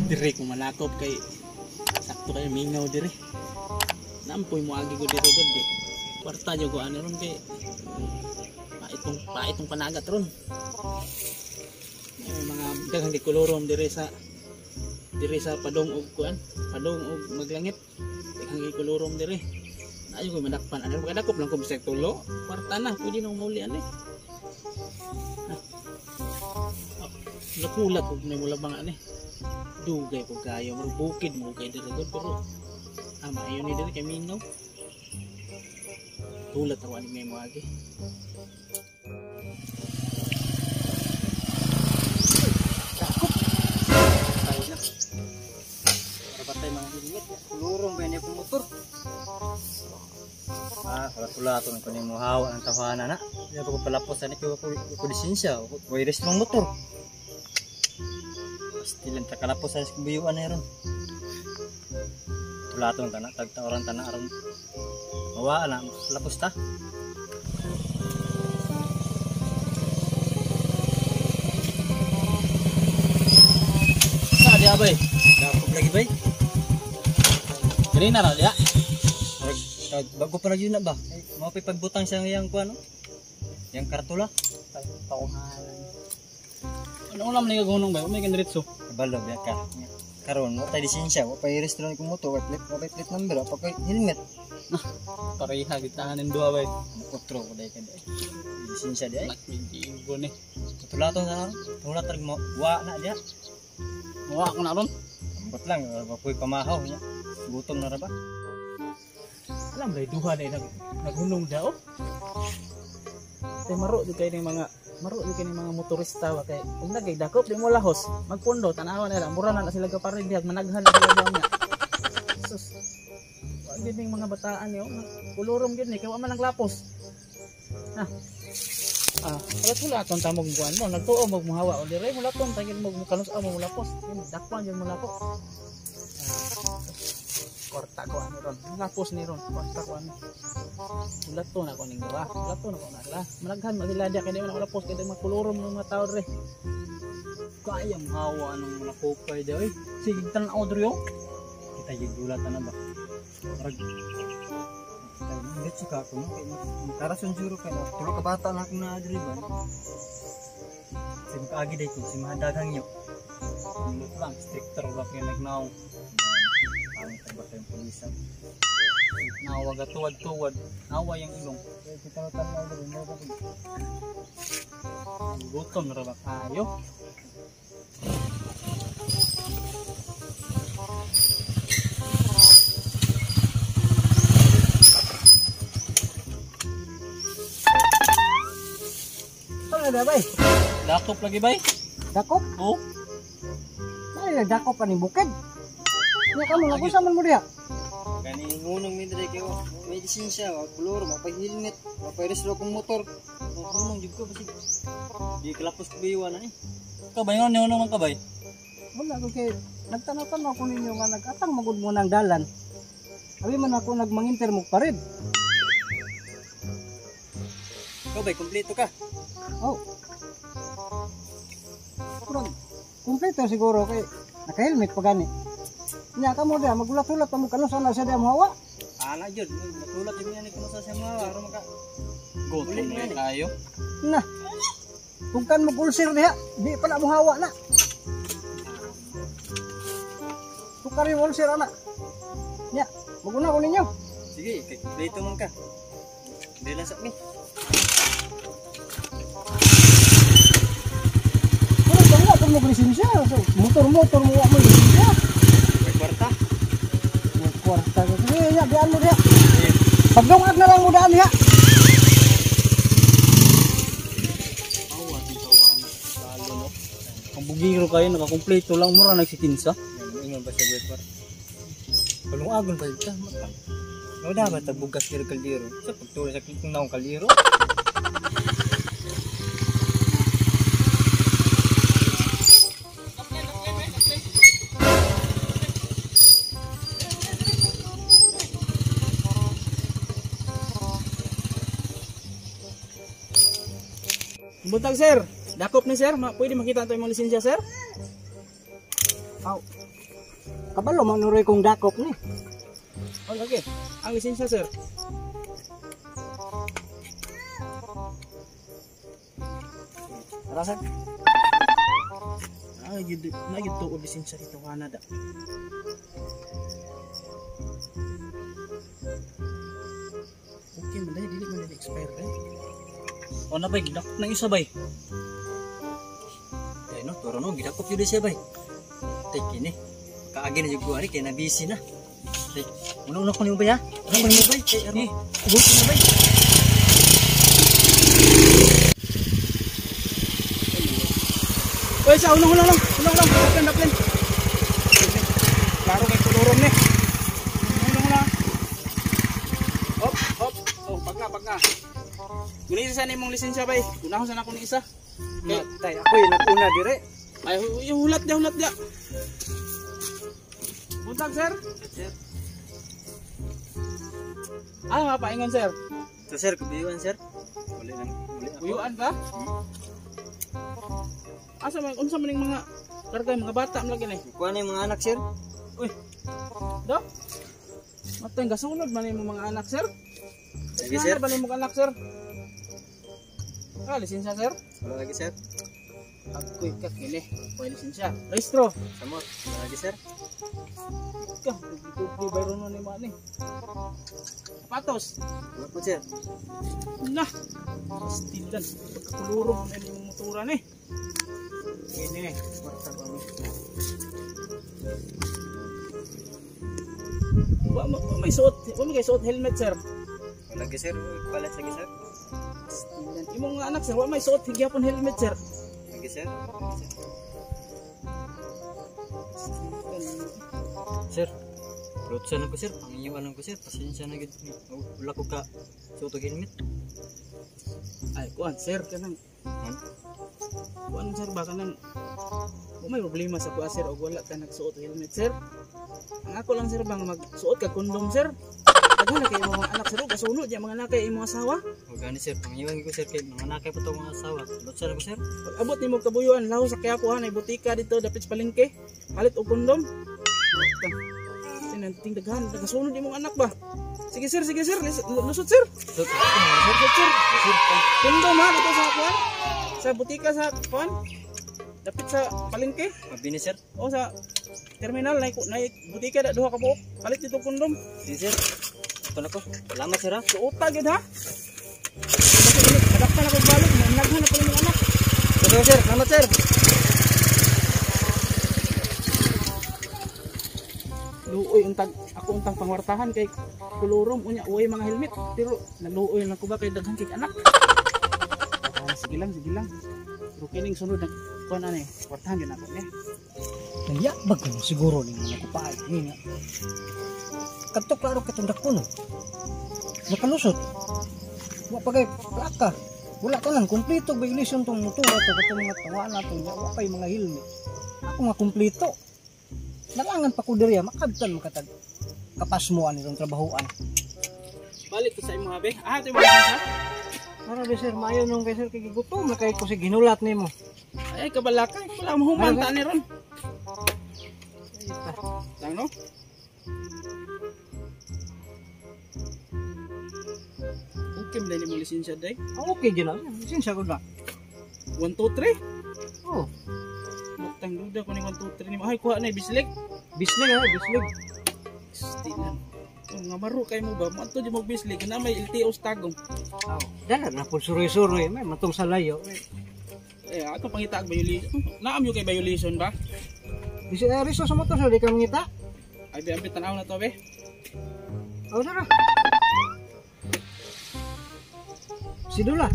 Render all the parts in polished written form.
Dire ko manakop kay sakto kayo mingaw dire. Nampoy mo agi ko dire gud di. Kwarta jud ko ani ron kay paitong panagat ron. May mga daghang gikolorom dire sa padong og kuan, padong og maglangit. Daghang gikolorom dire. Ayo ko madakpan ani makadakop lang ko bisag tulo. Kwarta na pwede na mauli ani. Nakulat og may mulabang ani. Dugay ko kayo, murag bukid mo kay dire gud pero maayo ni dire kay mingaw. Tulat ako ani may moagi. Dakop. Tayo na. Para mga helmet, kulurong ba niya motor? Ah, wala tula ko nimo hawa ang tawana na. Di ko palapos ani ko ko lisensya, wireless mong motor. Pastilan ta kalapos sa buyuan na ron. Tulaton ta na, tagtaoran ta na aron. Mawa na, lapos ta. Sa di abay. Dakop lagi bay. Kanina ra diya. Bago pa na yun na ba? Mao pay pagbutang siya ngayang kuan no? Yang kartula. Tawhanan. Ano ulam ni gagunong ba? May kandiretso. Kabalo biya ka. Karon mo tay lisensya, wa pay restro ni motor, wa plate number, wa pa helmet. Pareha gitahanin duha bay. Otro ko dai ka dai. Lisensya di ay. Medyo ni. Tulaton na ron. Tulat rag mo wa na diya. Wa ko na ron. Ambot lang wa koy pamahaw niya. Gutom na ra ba? Alam day duha day naghunong daw. Tay maro jud kay ning mga motorista ba kay ug nagay dakop di mo lahos magpundo tan-awa nila mura na sila gaparid diha managhan na sila niya. Sus. Wa gid ning mga bataan niyo kolorom gid ni kay wa man ang lapos. Ah, wala aton tamog kuan mo nagtuo mo muhawa o dire mo laton tagin mo kanus mo lapos dakpan jud mo lapo. Korta ko ano ron lapos ni ron korta ko ano ulato na ko ning duha ulato na ko na la managhan man sila diha kay di man ako lapos kay di makulurom ng mga tao dre. Kaya hawa anong mga kupay daw eh. Sige tan-aw dre yo. Kita jud dulat na ba. Murag diretso ka ako no kay karason juro kay tulo ka bata na akong naa diri ba. Sige kaagi day ko si mahadagang yo. Ambot lang stricter ba kay nagnaw. Ang tagbata yung pulisan. Nawa ga tuwad-tuwad. Nawa yung ilong. Kita tan-aw diri mo ba. Gutom ra ba kayo? Ano na bay? Dakop lagi bay? Dakop? Oo. Ay, dakop ani bukid. Nya kamo nga kusa man mo diha. Gani ngunong mi diri kay may lisensya, wa kulor, wa pay helmet, wa pay restro kong motor. Ngunong jud ko basig di kalapos biwa na ni. Kabay ngon ngunong man kabay. Wala ko kay nagtanaw-tanaw ko ninyo nga nagatang magud mo nang dalan. Abi man ako nagmanginter mo pared. Ikaw bay kompleto ka. Oh. Kurang kompleto siguro kay naka-helmet pa gani. Nya kamo diha magulat-ulat mo kanu sana siya diha mohawa. Ana jud, matulat jud niya ni kuno sa siya mohawa aron maka gutom na kayo. Na. Kung kan mo ulcer diha, di pa na mohawa na. Tukari ulcer ana. Nya, maguna ko ninyo. Sige, kay kompleto man ka. Dili lang sa mi. Pero kung wa mo lisensya, so, motor-motor mo wa mo lisensya. May kwarta. May kwarta. Sige, nya, diyan mo diha. Pagdungag na lang mo daan diha. Awa, tawa na lalo no. Ang bugiro kayo nakakumpleto lang mura nagsikinsa. Ingon ba siya kwarta? Palungagon pa dito. No dapat tagbugas diri kaldero. Sa pagtuloy sa kitong naong kaldero. Buntag sir. Dakop ni sir, pwede makita ato imong lisensya sir? Aw. Kabalo man nuroy kong dakop ni. Oh, okay. Ang lisensya, sir. Tara sir. Ah, yun, na yun to lisensya dito Canada. Okay, man dahil dili man expire eh. O na bay, gidakop ng isa bay. Ay no, turo no, gidakop yun siya bay. Tay kini. Kaagi na jud ko ari kay na busy na. Tay, una-una ko nimo bay ha. Una ko nimo bay. Tay, ano? Ugot mo bay. Oy, sa unang unang lang, unang lang, daplin, daplin. Klaro kay kolorom ni. Unang unang. Hop, hop. Oh, pag nga, pag nga. Guni sa nimong lisensya bay. Unahon sa nako ni isa. Kay, Tay, ako'y nag-una dire. ay, hulat dia, hulat dia. Buntag, sir. Sir. Ah, mapaingon, sir. So sir, kubiyuan sir. Uli lang, uli ako. Uyuan ba? Asa man unsa man ning mga karga mga bata man lagi ni. Kuha na yung mga anak sir. Uy. Do. Matay gasunod man imong mga anak, sir. Lagi sir. Ba nimong anak, sir? Ah, lisensya, sir. Wala lagi sir. Agoy ka kini. Way lisensya. Rehistro. Samot. Wala lagi sir. Ka, dubli bayron ni mo ani. Sapatos. Wala po sir. Na. Pastilan. Pagkakuluro mo na imong motora ni. Kini, kwarta ba ni? Wa may suot, wa may suot helmet, sir. Wala lagi sir. Palit lagi sir. Pastilan. Imong mga anak, sir, wa may suot higyapon helmet, sir. Lagi sir. Lagi, sir. Pastilan. Sir. Lutsan ko sir, pangiyuan ko sir, pasensya na gid. Wala ko ka suot og helmet. Ay, kuan, sir, kanang Han? kuan, sir, ba kanang wa may problema sa kuan, sir, og wala ka nagsuot og helmet, sir. Ang ako lang, sir, bang magsuot ka kondom, sir. Daghan na kay imong mga anak, sir, og kasunod ya mga anak kay imong asawa. O gani sir, pangiyuan ko sir kay mga nakay pa to mga asawa. Lutsan ko sir. Pag abot nimo kabuyuan, laho sa kaya kuha nay butika dito dapit sa palengke. Palit og kondom. Tinanting daghan, nagasunod imong anak ba? Sige sir, sige sir, lusot sir. Sir, sir, Lusot sir. sir. Kondom ha dito sa kuan. Sa butika sa kuan. Dapit sa palengke Mabini sir. o sa terminal nay nay butika da duha ka buok. Palit dito kondom. Sige sir. Ito na ko. Salamat sir ha. Suota gyud ha. Madakpan ako balik, naghan na pala imong anak. Ito sir, salamat sir. Luoy untag ako untang pangwartahan kay kolorom unya uy mga helmet pero naluoy lang ko ba kay daghan kay anak. Ah, sige lang, sige lang. Pero kining sunod nag kuan ani, kwartahan gyud ako ni. Nayabag ko siguro ni mga kupaay ni nga. Kadto klaro katong dako no. Nakalusot. Wa pa kay plaka. Wala tanan kumpleto violation tong motor ato katong mga tawana to nya wa pay mga helmet. Ako nga kumpleto. Nalangan pa ko diri makabtan makatag kapas mo ani tong trabahoan. Balik ko sa imo habe. Ah, ito mo sa. Para be sir, maayo nung kay sir kay gigutom na kay ko si ginulat nimo. Ay kabalaka, wala mo humanta ni ron. Lang no? Okay man mo lisensya day. Ah, okay gyud na. Lisensya ko na. 1 2 3. Oh, Butang duda ko ning 1 2 3 nimo. Ay kuha na bislik. bislig ha, bislig. Stilan. Kung nga maro kay mo ba, mo di mo bislig na may LTO sa tagong. Aw, dala na po suroy-suroy, may matong sa layo. Eh, ato pangita ang violation. Naam yo kay violation ba? Bisi riso sa motor sir, di ka mangita. Ay be, ambit tanaw na to be. Aw, sir. Sidula.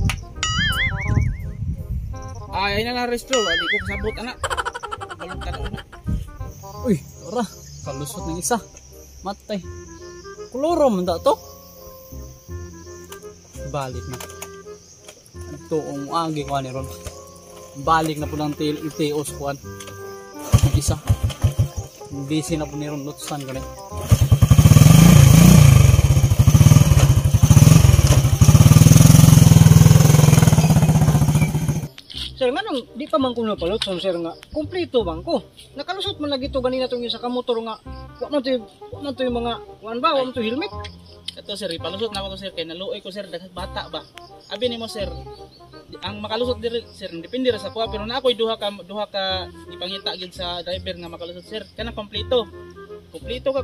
Ay, ay na na restro, di ko kasabot ana. Balong tanaw na. Uy, ora, kalusot ng isa. Matay. Kuloro man da to. Balik na. Tuong agi ko ani ron. Balik na po ng LTO sa kuan. Ang isa. Busy na po ni ron lutsan ko ni. Sir, nganong di pa man ko napalutson, sir, nga kumpleto man ko. Nakalusot man lagi to ganina tong isa ka motor nga wa man to yung mga kuan ba, wa man to helmet. Ito sir, ipalusot na ako to sir kay naluoy ko sir, daghang bata ba. Abi nimo sir, ang makalusot diri sir, depende ra sa kuha pero na ako'y duha ka ipangita gyud sa driver nga makalusot sir. Kana kompleto. Kompleto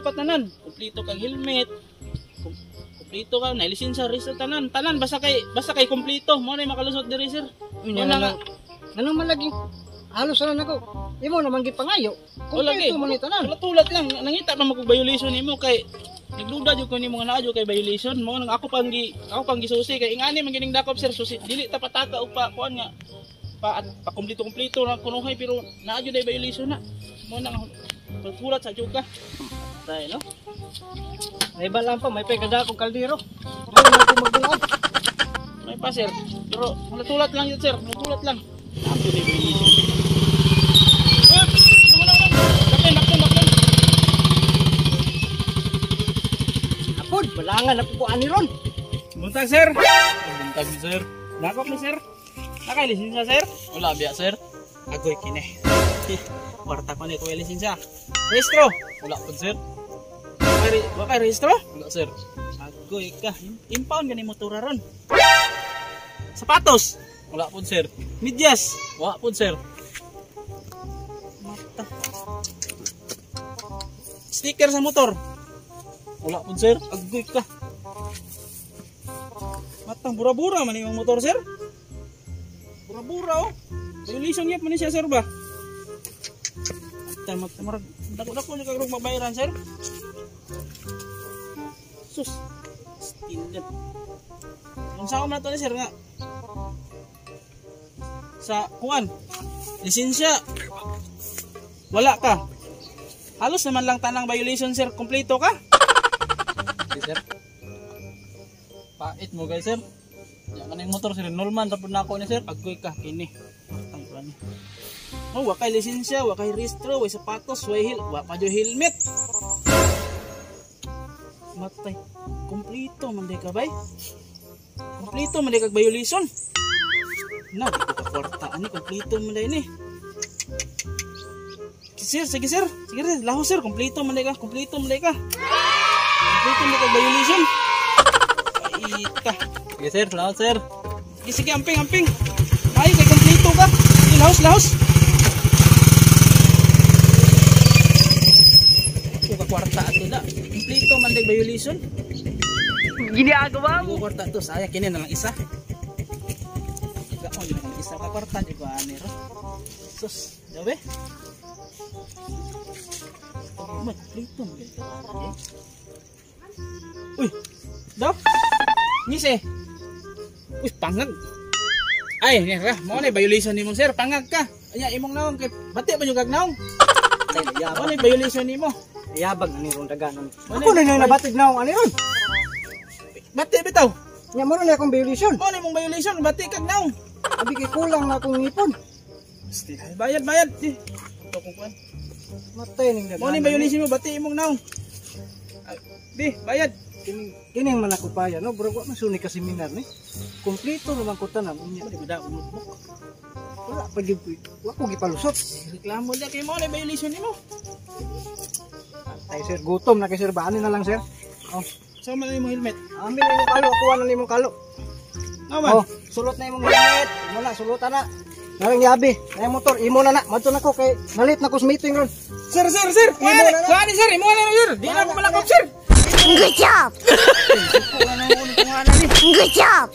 ka tanan. Kompleto kang helmet. Kompleto ka na lisensya resa tanan. Tanan basta kay kompleto mo na makalusot diri sir. Unya Wala nga. Nganong man lagi halos na nako. Imo naman gipangayo. Wala Kumpleto man ni tanan. Tulat lang nangita pa mo kog violation nimo kay nagduda jud ko nimo nga naa jud kay violation mo nang ako pang gisusi kay ingani man gining dakop sir, susi dili ta pataka og pa kuan nga pa at pa kumpleto kumpleto na kunuhay pero naa jud ay violation na mo nang tulat sa jud ka tay no. May balang pa, may pagkada akong kaldero. Mo na ko magdulaan. May pa sir, pero tulat lang yun sir, tulat lang naa jud ay violation. Eh, ano, ano, ano? Daklen, daklen, daklen. Apod, balangan na ko ani ron. Buntag sir. Buntag sir. Dakop ni sir. Nakay lisensya sir? Wala biya sir. Agoy kini. Kwarta ko ni ko lisensya. Rehistro. Wala pud sir. Wa kay rehistro? Wala sir. Agoy ka. Impound gani motor ron. Sapatos, Wala pud sir. medyas. Wa pud sir. Mata. Sticker sa motor. Wala pud sir. Agoy ka. Matang bura-bura man imong motor sir. Bura-bura oh. Violation gyud man ni siya sir ba? Mata mata marag dako-dako ni kag mabayaran sir. Sus. Still. Unsa ko man to ni sir nga sa kuan lisensya wala ka, halos naman lang tanang violation sir, kompleto ka. Sige, sir. Pait mo guys sir. Ya kaning motor sir, nulman ra pud nako ni sir. Agoy ka kini. Matang kuan ni. Oh, wa kay lisensya, wa kay rehistro, wa sapatos, wa hel, wa pa jud helmet. Matay. Kompleto man day ka bay. Kompleto man day kag violation. Na, di ko ka kwarta ani, kompleto man day ni. Sir, sige sir. Sige sir, lahos sir, kompleto man day ka, kompleto man day ka. Kompleto man day kag violation. Ita. Sige sir, salamat sir. Sige, sige, amping, amping. Ay, kay kompleto ka. Sige, lahos, lahos. Ako ka kwarta ato na. Kompleto man day violation. Ginagawa Ako kwarta to, sayang kini na lang isa. Gaon na lang isa ka kwarta di ba ani ro. Sus, dawe. Oh, man, kompleto man day ka. Uy, daw. Ngisi. Uy, pangag. Ay, niya ka. Mo na violation nimo sir, pangag ka. Anya imong naong kay bati ba yung kag naong? Mo na violation nimo. Yabag ani ron daganon. Ano Ako na nang nabatig na ani ron. Bati bitaw. Nya mo na akong violation. Mo na imong violation, bati kag naong. Abi kay kulang na akong ngipon. Bayad, bayad. Eh, ito kong kuan. Matay ning daganon. Mo na violation mo, bati imong naong. Ay, Bi, bayad. Kining kining man ako pa no, bro, wa man suni ka seminar ni. Kompleto naman ko tanan unya. Di ba daw notebook? Wala pa gyud ko. Wa ko gipalusot. Reklamo dia kay mo na violation nimo. Ay sir, gutom na kay sir, baani na lang sir. Oh, Sa man imong helmet. amin na imong kalo, kuha na nimong kalo. Naman. Oh, sulot na imong helmet. Imo na, sulutan na. Narang yabi, na yung motor, imo na na. Madto na ko kay nalit na ko sa meeting ron. Sir, sir, sir. Imo na na. Kuha ni sir, imo na sir. Di na ko malakop sir. Good job! Good job!